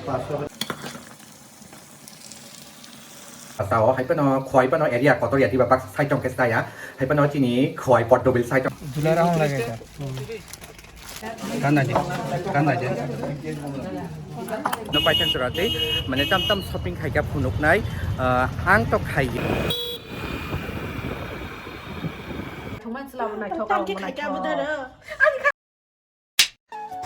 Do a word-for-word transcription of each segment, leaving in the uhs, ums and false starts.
Tao hai phano khwai phano area kotor ya tiba bak side tong khe saya. Hai phano chini khwai pot double side tong. Julara hon lage ta. Kana je, kana je. No pai thang sura tei mane tam tam shopping khai kha phunuk nai, ah, ang to khai. Thumai chwla bo naithok. Tam khe khai kha bo dara.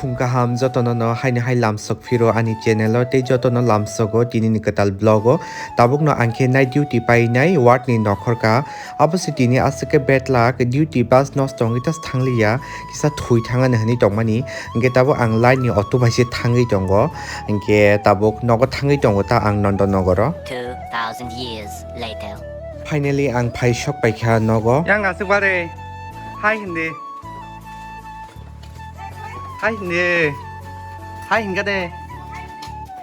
Phung kaham jotono no haino hai lamsok phiro ani channel o tei jotono lamsogo tini ni kwtal vlog o. Tabuk no ang khe night duty painai ward ni nokhor ka. Abo se tini aswk khe bad luck, duty bus nosto wngwi tas thangliya, kisa thwi thangani hwnwi tongmani. Hwnkhe tabuk ang line ni auto bai se thangwi tongo. Hwnkhe tabuk nogo thangwi tongo ta ang Nondonogoro. Two thousand years later. Finally ang phai sok paikha nogo. Yang aswk bare. Hai hindi. Hai hindi. Hai hingka de.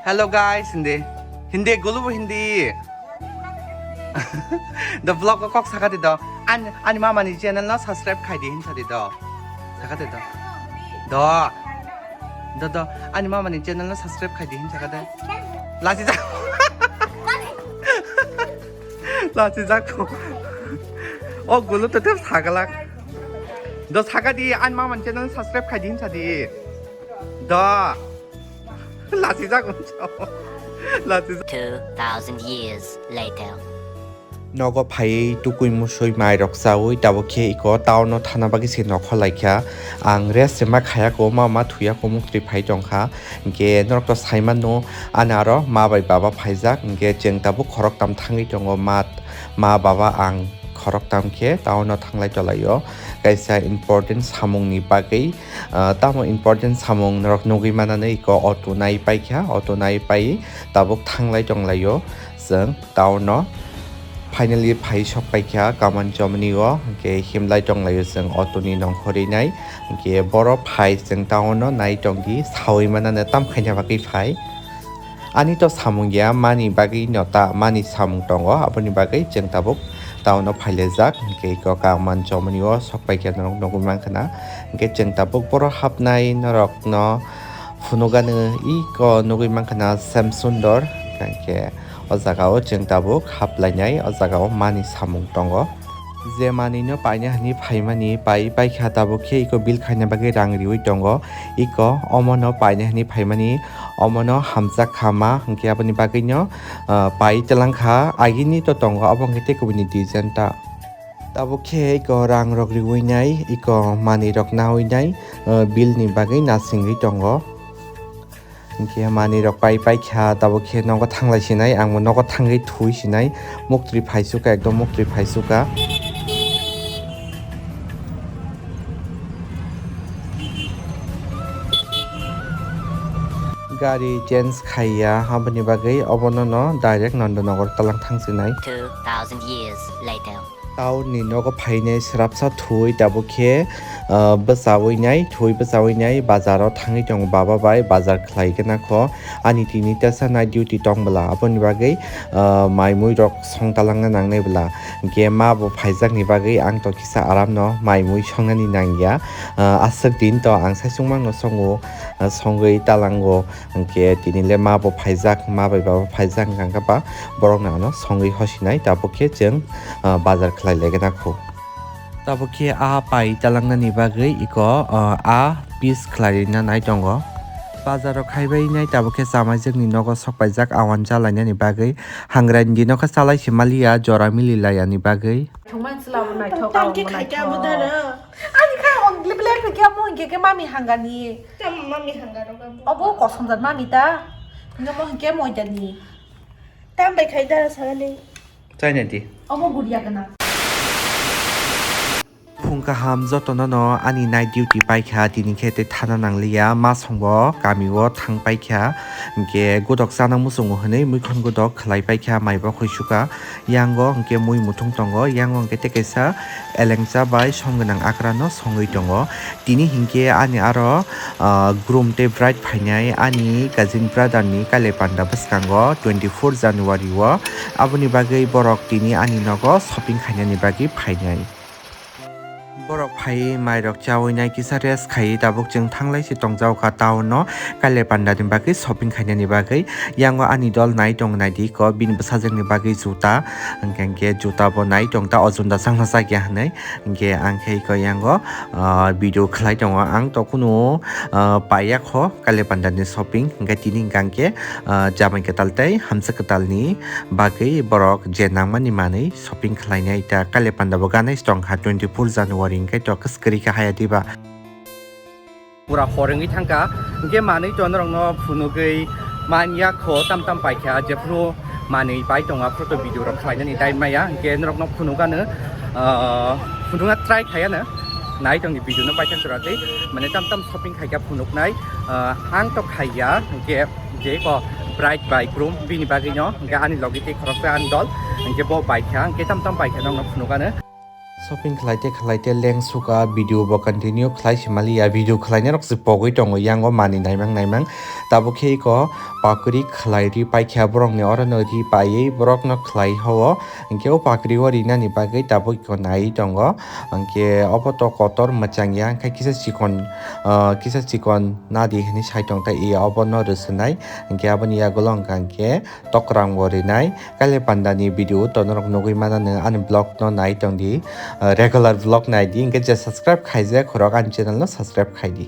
Hello guys hindi. Hindi gulubu hindi. The vlog ko kok saka di do. An ani mama ni channel no subscribe khai di hinsa di do. Saka di do. Do. Do do. Ani mama ni channel no subscribe khai di hinsa ka de. Lasi jak. Lasi jak. O gulu to tep sagalak. Do saka di ani mama ni channel subscribe khai di hinsa di. Do. Lachijak wngkha. Lachijak. Two thousand years later. Nogo phaiwi tukui musui mairok chaui tabuk khe iko town o thana bagwi se nokho laikha. Ang rest se ma khayako, ma ma thuyako, muktwi phai tongkha. Hinkhe norok to saimano, ani aro ma bai baba phaijak. Hinkhe chwng tabuk khoroktham thangwi tongo, ma, ma baba ang khoroktham khe town o thanglai tolaio. Kaisa important samungni bagwi Ah, tamo important samung norok nugwi mananwi iko auto nai paikha, auto nai pai tabuk thanglai tonglaio chwng town o. Finally phai sok paikha Kaman Chomni o, hwnkhe himlai tonglaio chwng auto ni nongkhorwi nai, hwnkhe boro phai chwng town o nai tongdi sawi manano tam khaina bagwi phai. Ani to samung ya, mani bagwi no ta mani samung tongo, aboni bagwi chwng tabuk town o phailejak, hwnkhe iko Kaman Chomni o sok paikha norok nugwi mankha na, hwnkhe chwng tabuk boro hapnai norok no phunukgani iko nugwi mankha na Shyam Sundar, hwnkhe o jaga o chwng tabuk haplainai, o jaga o mani samung tongo. Je manwino paina hwnwi phaimani, pai paikha tabuk khe iko bill khaina bagwi rang riwi tongo. Iko omono paina hwnwi phaimani, omono hamjak kha ma, hwnkhe aboni bagwino, ah, pai twlang kha. Agini to tongo, abo hwnkhe tei kubuni design ta. Tabuk khe iko rang rok riwi nai, iko manwi rok nawi nai, ah, bill ni bagwi nasingwi tongo. Hwnkhe manwi rok pai paikha, tabuk khe nogo thanglai sinai, ang bo nogo thangwi thwi sinai, muktwi phaisukha, ekdom muktwi phaisukha. Gari change khaiya, aboni bagwi obono no direct Nandanagar talang thang sinai. Two thousand years later. Town ni nogo phainai srapsa thwi tabuk khe, ah, bwchawi nai, thwi bwchawi nai bazar o thangwi tongo baba bai bazar khlai gana kho. Ani tini tesa night duty tong bwla, aboni bagwi, ah, mai mui rok song talangna nangnai bwla. Hwnkhe ma bo phaijak ni bagwi ang to kisa aram no mai mui songnani nangya. Ah, aswk din to ang saichung mangno songo, ah, songwi talango. Hwnkhe tini le ma bo phaijak, ma bai baba phaijak, hwnkha khe ba borok no ano songwi hosinai, tabuk khe chwng, ah, bazar khlai lai gana kho. Tabuk khe a pai talangnani bagwi iko, ah, a piece khlai rina nai tongo. Bazar o khai bai nai tabuk khe chamaijak ni nogo sok paijak awan cha lainani bagwi. Hangra ni dino khe chalai se maliya jora mili laiya ni bagwi. Thwngmani chwla bo naithok, tam khe khaikha abo dara. Ani kha ang lip lip khe mo hinkhe khe mami hangani. Tam mami hangano kha bo. Obo kosomjak mami ta. Hinkhe mo hinkhe moidani. Tam bai khai dara sagani. Chaina di. Obo guriya gana. Phung kaham jotono no ani night duty paikha, tini khe tei thana nangliya, masongbo kamio thang paikha, hinkhe godok chana muchungo hwnwi muikhon godok khlai paikha, maibo khuisuka, yango hinkhe mui muthung tongo, yango hinkhe tei kaisa elengcha bai som gwnang akrano songwi tongo. Tini hinkhe ani aro, ah, groom tei bride phainai ani cousin brother ni kailai panda bwskango twenty four January o, aboni bagwi borok tini ani nogo shopping khainani bagwi phainai. Borok Khai mairok chawi nai kisa rest khai tabuk chwng thanglai se tongjago kha town no kaile panda ni bagwi shopping khainani bagwi. Yango ani dol nai tong nai di ko bini bwsajwk ni bagwi juta, hwnkhe hwnkhe juta bo nai tong ta o junda chang na chak ya hinwi. Hwnkhe ang khe ko yango, ah, video khlai tongo ang to kunu, ah, paiya kho kaile panda ni shopping hwnkhe tini hwnkhe ang khe, ah, jamai kwtal tei hamsa kwtal ni bagwi borok je nangmani manwi shopping khlainai ta kaile panda bo ganai se tong kha twenty four January hwnkhe to kwskwrwi kha haya diba. Pura hor wngwi thangkha, hwnkhe manwi to norokno phunugwi manya kho tam tam paikha, jephru manwi pai tongo aphuru to video rok khlainani time maya, hwnkhe norokno phunukano, ah, phunukna try khaiano, nai tongni video no paithak jora tei mane tam tam shopping khaikha phunuknai, ah, ang to khaiya, hwnkhe je ko bride bai groom bini bagwino, hwnkhe ani logi tei khoroksa ani dol, hwnkhe bo paikha, hwnkhe tam tam paikha norokno phunukano. Shopping khlai te khlai te leng suka, video bo continue khlai se maliya, video khlai nai rok se pogwi tongo yango manwi naimang naimang. Tabuk khe iko pakri khlai ri paikha borok ni oro no ri paiwi borok no khlai ho o. Hwnkhe o pakri o rinani bagwi tabuk iko naiwi tongo. Hwnkhe obo to kotor mwchang ya, hwnkhe kisa chikon, ah, kisa chikon nadi hinwi sai tong ta i obo no rwswnai. Hwnkhe aboni yagulo hwnkha hwnkhe tokrang bo rinai. Kaile panda ni video to norok nugwi mano, nwng ani vlog no nai tong di, ah, regular vlog nai di, hwnkhe je subscribe khaijak khorok ani channel no subscribe khai di.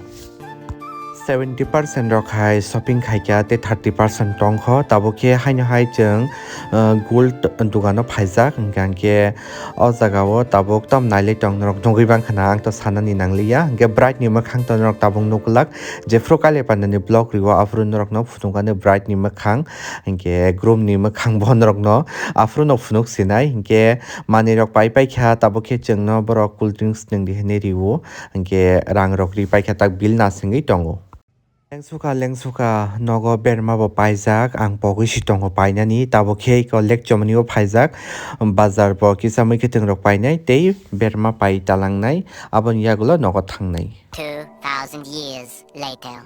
Seventy percent rok hai shopping khaikha tei thirty percent tongkho, tabuk khe haino hai chwng, ah, gold dogano phaijak, hwnkhe hwnkhe o jaga o tabuk tam nailai tong norok nugwi mankha na, ang to sanani nangliya, hwnkhe bride ni mwkhang to norok tabuk nukglak, jephru kaile panda ni vlog rio aphuru norok no phunukani bride ni mwkhang. Hinkhe groom ni mwkhang bo norokno aphuru no phunuk sinai, hinkhe manwi rok pai pai kha, tabuk khe chwngno borok cool drinks nwng di hinwi rio, hinkhe rang rok ri pai kha, tak bill na swngwi tongo. Lengsukha lengsukha nogo berma bo paijak, ang pogwi si tongo painani, tabuk khe iko lek chomoni bo phaijak, bazar bo kisa mui kwthwng rok painai tei berma pai talangnai, aboni yagulo nogo thangnai. Two thousand years later.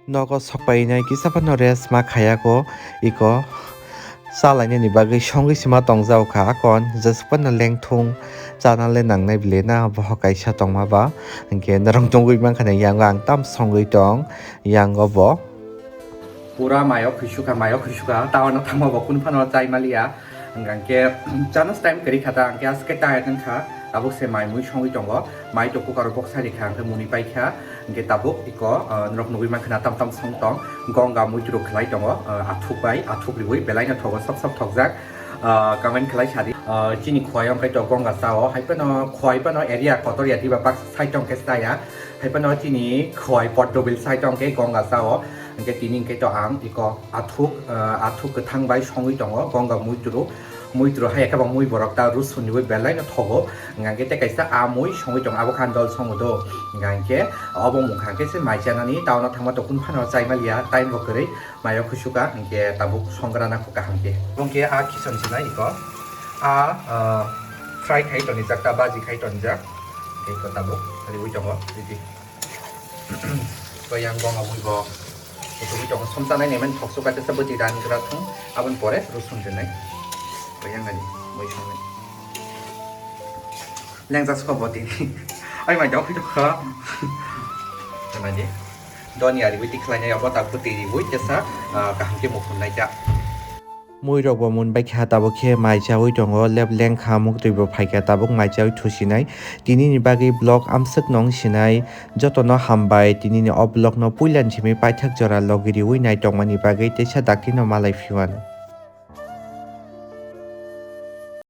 Nogo sokpainai kisa phano rest ma khayako, iko salainani bagwi songwi sima tongjago kha akon, jesuk phano lengthung chana le nangnai bile na, boho kaisa tongma ba, hinkhe norok nugwi mankha na yango ang tam songwi tong, yango bo. Pura mayo khuisukha, mayo khuisukha, town o thangma bo kunu phano chai maliya. Hwnkhe chana time kwrwi kha ta, hwnkhe aske tired wngkha, tabuk se mai mui songwi tongo, mai to cooker o boksa rikha, hwnkhe muni paikha, hwnkhe tabuk iko, ah, norok nugwi mankha na tam tam song tong, gonga muitru khlai tongo, ah, athuk bai, athuk riwi belai no thogo, sop sop thokjak, ah, comment khlai sadi, ah, chini khwai wngkhe to gonga chao, hai phano khwai phano area kotor ya diba baksa side tong khe chaya, hai phano chini khwai poddobil side tong khe gonga chao, hwnkhe tini hwnkhe to ang iko athuk, ah, athuk kwthang bai songwi tongo, gonga muitru, muitru hai khe bo mui borok ta rusun riwi belai no thogo, hwnkhe tei kaisa a mui songwi tongo, abo khan dol songo do, hwnkhe obo mungkha khe se mai chanani town o thangma to kunu phano chai maliya, time bo kwrwi, mayo khuisukha, hwnkhe tabuk songrana kho kaham khe. Hwnkhe a khichon sinai iko a, ah, fry khai tonijak ta, baji khai tonijak, iko tabuk riwi tongo, ridi. Ko yang gonga mui bo kuchugwi tongo, somsa nai naiman thoksuka tesa bwtwi dan gra thung, aboni pore rusun rwnai. Ko yang ani mui songnai. Lengja sukha bo tini. Ai mai dok kha. Nai di. Doni ari bwtwi khlai nai abo tak bwtwi riwi tesa, ah, kaham khe mukhum nai ja. Mui rok bo mun bai kha, tabuk khe mai chawi tongo, lep leng kha, muktwi bo phai kha, tabuk mai chawi thusinai. Tini ni bagwi vlog amswk nong sinai, joto no hambai, tini ni o vlog no puila ni simi paithak jora logi riwi nai tongmani bagwi, teisa dakti no malai phiwan.